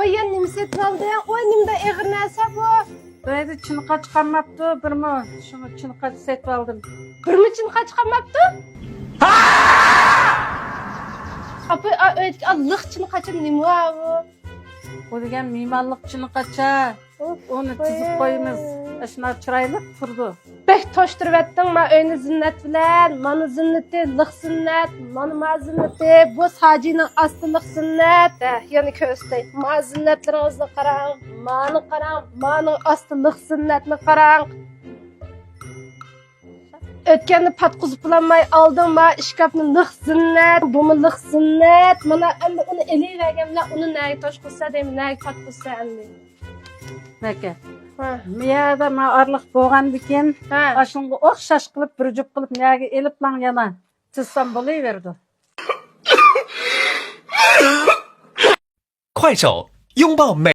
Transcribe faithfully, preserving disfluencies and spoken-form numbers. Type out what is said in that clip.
يا نېمە سېتىۋالدىڭ؟ ئۇ نېمىنداق ئېغىر نەرسە بۇ؟ ئۆيدە چىنقاچ قالماپتۇ، بىرمۇ شۇڭا چىنقاچ سېتىۋالدىم. بىرمۇ چىنقاچ قالماپتۇ؟ ئاپا، ئا، ئۆيدىكى ئا لىق چىنقاچ نېمە بۇ؟ بۇ دېگەن مېھمانلىق چىنقاچا. ئۇنى تىزىپ قويىمىز. ئاشۇنداق چىرايلىق تۇرىدۇ. بەك توشتۇرۇۋەتتىڭ ما ئۆينى زىننەت بىلەن. مانا زىننىتى، لىق زىننەت، مانا ما زىننىتى. بۇ ساجىنىڭ ئاستى لىق زىننەت. ھە، يەنە كۆرسىتەي. ما زىننەتلىرىڭىزنى قاراڭ، مانى قاراڭ، مانىڭ ئاستى لىق زىننەتنى قاراڭ. ئۆتكەندە پاتقۇزۇپ بولالماي ئالدىڭ ما ئىشكاپنى لىق زىننەت، بۇمۇ لىق زىننەت. مانا ئەمدى ئۇنى ئېلىۋەرگەن بىلەن ئۇنى نەگە توشقۇزسا دەيمەن، نەگە پاتقۇزسا ئەمدى. نەكە. ھە. مۇيەردە ما ئارىلىق بولغاندىكىن ھە. ئاشۇنىڭغا ئوخشاش قىلىپ بىر جۈپ قىلىپ نەگە ئېلىپلاڭ يەنە تىزسام بولۇۋېرىدۇ. 快手，拥抱每